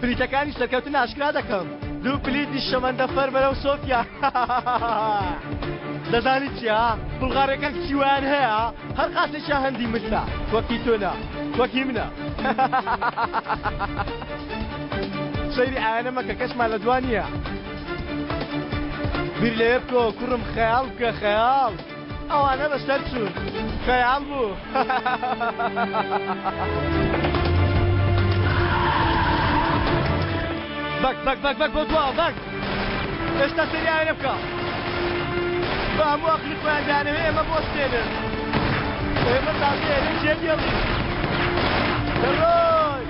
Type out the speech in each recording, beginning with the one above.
پلیتەکانی سەرکەوتن ئاشکرا دەکەم. دوو پلیتی شەمەندەفەر بەرەو سۆفیا. دەزانی چییە؟ بوڵغاریەکان کچی وایان هەیە هەر قاسێکیان هەندی ملتە. وەکی تۆ نا، وەکی منە. سەیری ئایەنە مەکە کەسمان لە دوا نییە. بیر لەوێ بکەوە کوڕم خەیاڵ بکە خەیاڵ. ئەوانە بەسەر چوون خەیاڵ بوو. بەک بەک بەک بەک بۆ دواوە بەک ئێستا سەیری ئاوێنە بکە بە هەموو ئەقلی خۆیان دەیانەوێ ئێمە بۆستێنن ئێمە تازە ئێرە جێ دێڵین دەڕۆی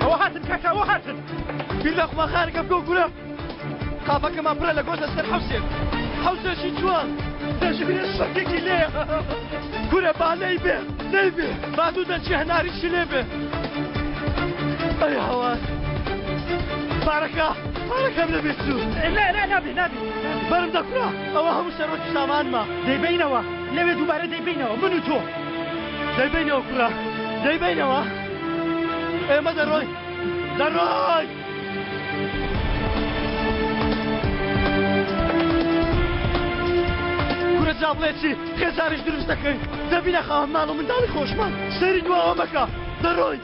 ئەوە هاتن کاکە ئەوە هاتن بیر لە خوماخانەکە بکەوە کورە قاپەکەمان پرە لە گۆشت لەسەر حەوسێک حەوسێکی جوان دەژێ سەگێکی لێ کورە با لێی بێ لێی بێ با دوو دەنکی هەناریشی لێ بێ ئەی هاوار پارەکە پارەکەم لە بیر چوو نا نا نابێ نابێ بەرم دەکورا ئەوە هەموو سەرۆکی سامانمە دەیبەینەوە لەوێ دووبارە دەیبەینەوە من و تۆ دەیبەینەوە کوڕە دەیبەینەوە ئێمە دەڕۆین دەڕۆین کورە جا بڵێ چی خێزانیش دروست دەکەین دەبینە خاوەن ماڵ و منداڵی خۆشمان سەیری دواوە مەکە دەڕۆین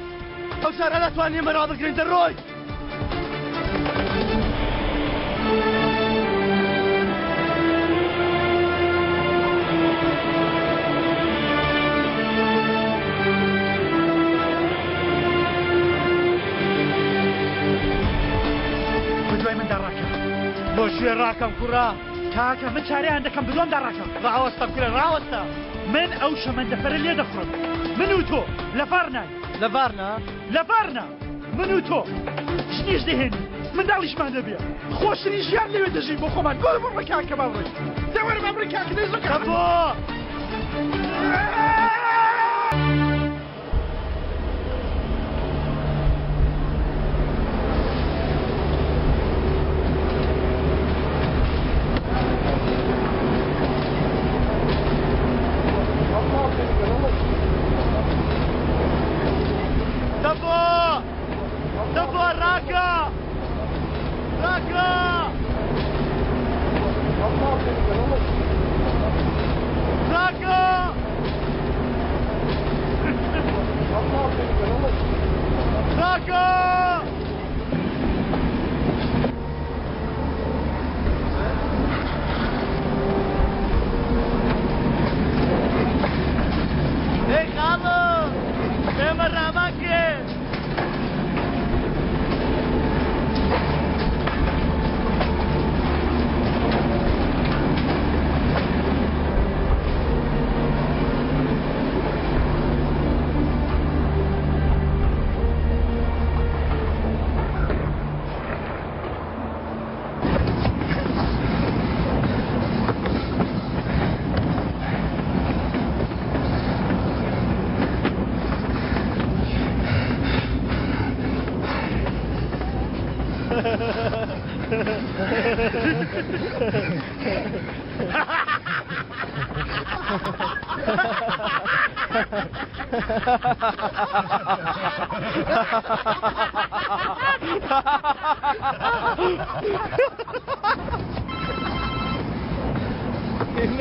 ئەو جارە ناتوانین ئێمە ڕابگرین دەڕۆین بەدوای مندا ڕاکە. بۆ کوێ ڕاکەم کوڕە؟ کاکە من چارەیان دەکەم بەدوامدا ڕاکە. ڕاوەستە کورە ڕاوەستە. من ئەو شەمەندەفەرە لێ دەخوڕم. من و تۆ لە ڤارناین. لە ڤارنا؟ لە ڤارنا. من و تۆ ژنیش دەهێنین منداڵیشمان دەبێ خۆشترین ژیان لەوێ دەژین بۆ خۆمان بۆ بڕۆ کاکە با بڕۆین دە وەرە با بڕۆین کاکە دەی زوو کە. بۆ. دەبۆ دەبۆ ڕاکە ڕاکە ڕاکە ڕاکە ئەی خاڵۆ ئێمە ڕامان کرد.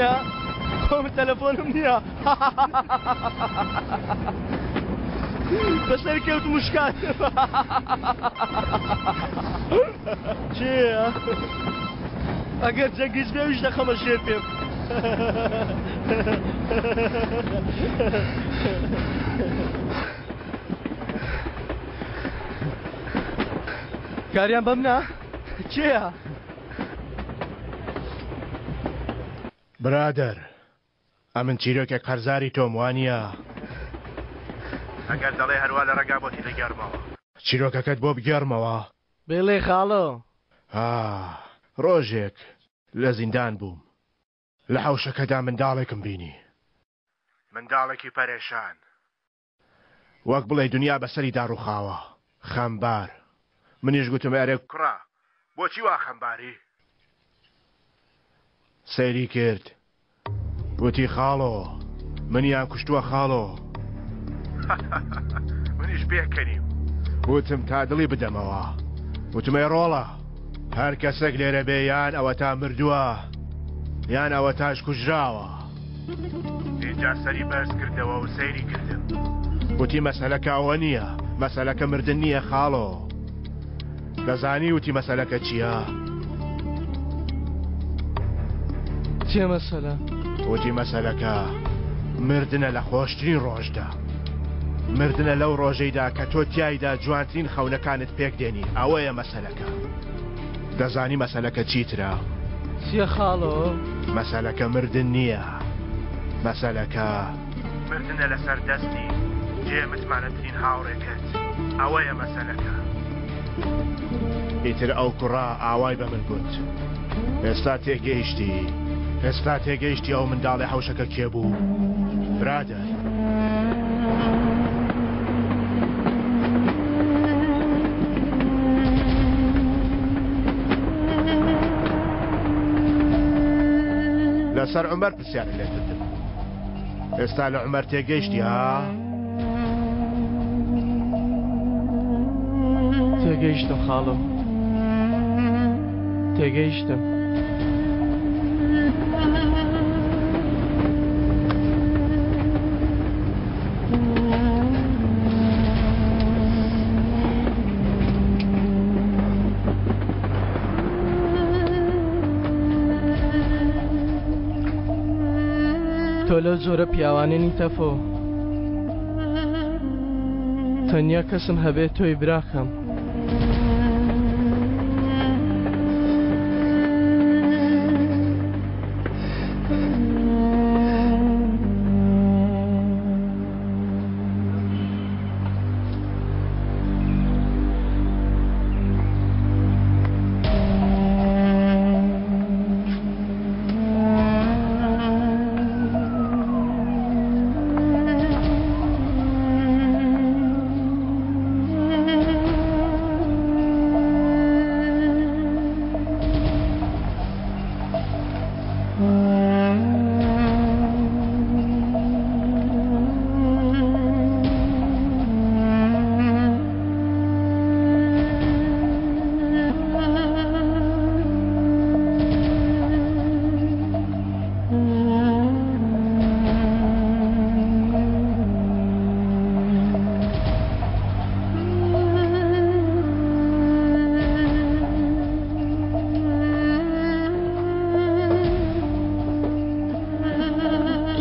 نا خۆم تەلەفۆنم نییە بەسەر کەوت مشکات چییە ئەگەر جەنگیش بێویش دەخەمە ژێر پێم کاریان بەم نا کێیە؟ برادەر ئەمن چیرۆکێک قەرزاری تۆم وانیە؟ ئەگەر دەڵێ هەروا لە ڕێگا بۆتی دەگێڕمەوە. چیرۆکەکەت بۆ بگێڕمەوە؟ بڵێ خاڵۆ. ئا ڕۆژێک لە زیندان بووم لە حەوشەکەدا منداڵێکم بینی. منداڵێکی پەرێشان. وەک بڵێی دنیا بەسەریدا ڕووخاوە. خەمبار. منیش گوتم ئەرێ کوڕە بۆچی وا خەمباری؟ سەیری کرد وتی خاڵۆ منیان کوشتووە خاڵۆ. منیش پێکەنیم وتم تا دڵی بدەمەوە وتم ئەی ڕۆڵە هەر کەسێک لێرە بێ یان ئەوەتا مردووە یان ئەوەتاش کوژراوە. ئینجا سەری بەرز کردەوە و سەیری کردم وتی مەسەلەکە ئەوە نییە مەسەلەکە مردن نییە خاڵۆ دەزانی وتی مەسەلەکە چییە؟ چیە مەسەلە؟ وتی مەسەلەکە مردنە لە خۆشترین ڕۆژدا مردنە لەو ڕۆژەیدا کە تۆ تیایدا جوانترین خەونەکانت پێک دێنی ئەوەیە مەسەلەکە دەزانی مەسەلەکە چیترە؟ چیە خاڵۆ؟ مەسەلەکە مردن نییە مەسەلەکە مردنە لەسەر دەستی جێ متمانەترین هاوڕێکەت ئەوەیە مەسەلەکە. ئیتر ئەو کوڕە ئاوای بە من گوت ئێستا تێگەیشتی ئێستا تێگەیشتی ئەو منداڵی حەوشەکە کێ بوو برادەر. لەسەر عومەر پرسیارت لێ کردم ئێستا لە عومەر تێگەیشتی ها؟ تێگەیشتم خاڵۆ تێگەیشتم. تۆ لەو جۆرە پیاوانە نیتە فۆ. تەنیا کەسم هەبێ تۆی براکەم.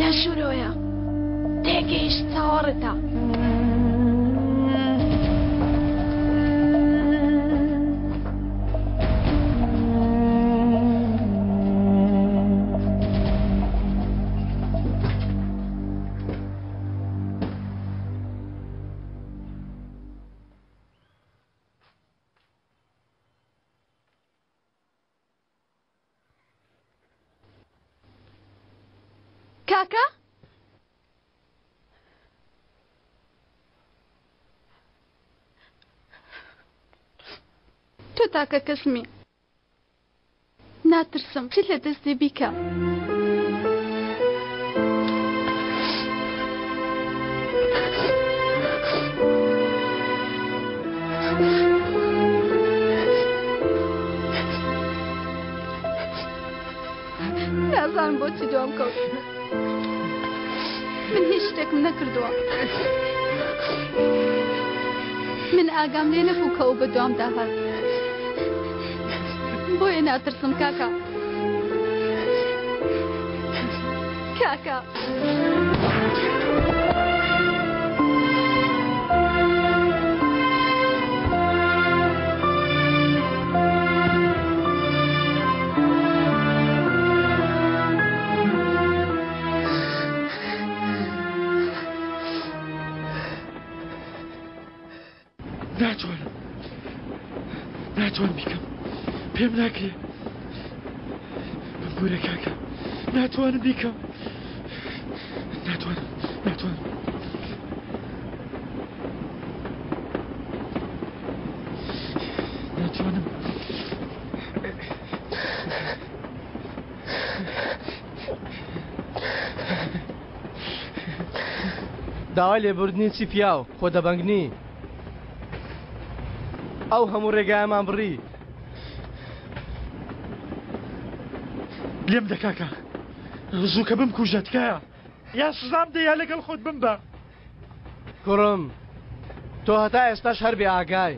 لە ژوورەوەیە تێگەیشت چاوەڕێتە. کاکە؟ تۆ تاکە کەسمی. ناترسم چی لە دەستی بیکە. نازانم بۆچی دوام کەوت. من هیچ شتێکم نەکردووە. من ئاگام لێ نەبوو کە ئەو بە دوامدا هات. بۆیە ناترسم کاکە. کاکە. ناتوانم ناتوانم بیکەم پێم ناکرێ بمبورە کاکە ناتوانم بیکەم ناتوانم ناتوانم. داوای لێبوردنی چی پیاو، خۆ دەبەنگ نی. ئەو هەموو ڕێگایەمان بڕی. لێم دە کاکە، زووکە بمکوژە تکایە. یا سزام دە یا لەگەڵ خۆت بمبە. کوڕم، تۆ هەتا ئێستاش هەر بێ ئاگای.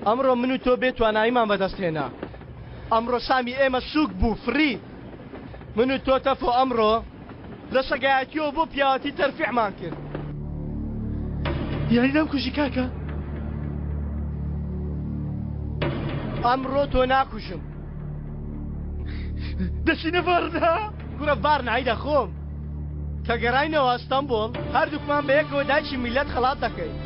ئەمڕۆ من و تۆ بێ تواناییمان بەدەست هێنا. ئەمڕۆ سامی ئێمە سووک بوو، فڕی. من و تۆ تەفۆ ئەمڕۆ لە سەگایەتیەوە بۆ پیاوەتی تەرفیعمان کرد. یانی نامکوژی کاکە؟ ئەمڕۆ تۆ ناکوژم. دەچینە ڤارنا؟ کوڕە ڤارنای دەخۆم. کە گەڕاینەوە ئەستەمبوڵ هەردووکمان بەیەکەوە دایکی میللەت خەڵات دەکەین.